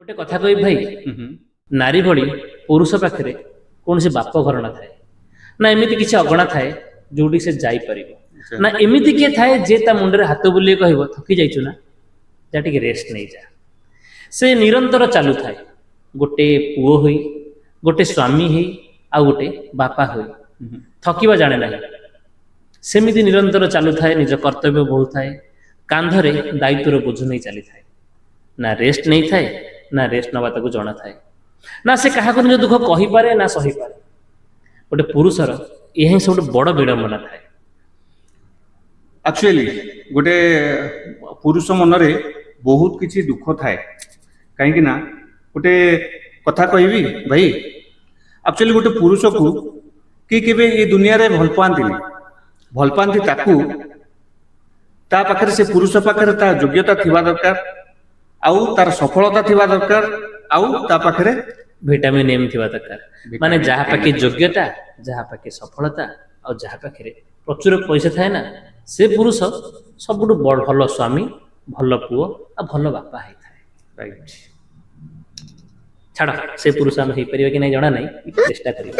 ଗୋଟେ କଥା କହିବି ଭାଇ, ନାରୀ ଭଳି ପୁରୁଷ ପାଖରେ କୌଣସି ବାପ ଘର ନଥାଏ ନା ଏମିତି କିଛି ଅଗଣା ଥାଏ ଯୋଉଠି ସେ ଯାଇପାରିବ, ନା ଏମିତି କିଏ ଥାଏ ଯେ ତା ମୁଣ୍ଡରେ ହାତ ବୁଲେଇ କହିବ ଥକି ଯାଇଛୁ ନା, ଯା ଟିକେ ରେଷ୍ଟ ନେଇଯା। ସେ ନିରନ୍ତର ଚାଲୁଥାଏ, ଗୋଟେ ପୁଅ ହୋଇ, ଗୋଟେ ସ୍ୱାମୀ ହେଇ, ଆଉ ଗୋଟେ ବାପା ହୋଇ, ଥକିବା ଜାଣେ ନାହିଁ। ସେମିତି ନିରନ୍ତର ଚାଲୁଥାଏ, ନିଜ କର୍ତ୍ତବ୍ୟ ବହୁଥାଏ, କାନ୍ଧରେ ଦାୟିତ୍ୱର ବୋଝ ନେଇ ଚାଲିଥାଏ। ନା ରେଷ୍ଟ ନେଇଥାଏ, ନା ରେଷ୍ଟ ନେବା ତାକୁ ଜଣାଥାଏ, ନା ସେ କାହାକୁ ନିଜ ଦୁଃଖ କହିପାରେ ନା ସହିପାରେ। ଗୋଟେ ପୁରୁଷର ଏହା ହିଁ ସବୁଠୁ ବଡ଼ ବିଡ଼ମ୍ବନା ଥାଏ। ଆକ୍ଚୁଆଲି ଗୋଟେ ପୁରୁଷ ମନରେ ବହୁତ କିଛି ଦୁଃଖ ଥାଏ। କାହିଁକି ନା ଗୋଟେ କଥା କହିବି ଭାଇ, ଆକ୍ଚୁଆଲି ଗୋଟେ ପୁରୁଷକୁ କିଏ କେବେ ଏ ଦୁନିଆରେ ଭଲ ପାଆନ୍ତିନି। ଭଲ ପାଆନ୍ତି ତାକୁ, ତା ପାଖରେ, ସେ ପୁରୁଷ ପାଖରେ ତା ଯୋଗ୍ୟତା ଥିବା ଦରକାର, ଆଉ ତାର ସଫଳତା ଥିବା ଦରକାର, ଆଉ ତା ପାଖରେ ଭିଟାମିନ୍ ଏମ୍ ଥିବା ଦରକାର। ମାନେ ଯାହା ପାଖେ ଯୋଗ୍ୟତା, ଯାହା ପାଖେ ସଫଳତା, ଆଉ ଯାହା ପାଖରେ ପ୍ରଚୁର ପଇସା ଥାଏ ନା, ସେ ପୁରୁଷ ସବୁଠୁ ଭଲ ସ୍ୱାମୀ, ଭଲ ପୁଅ ଆଉ ଭଲ ବାପା ହେଇଥାଏ। ରାଇଟ୍। ଛାଡ଼, ସେ ପୁରୁଷ ଆମେ ହେଇପାରିବା କି ନାହିଁ ଜଣା ନାହିଁ, ଚେଷ୍ଟା କରିବା।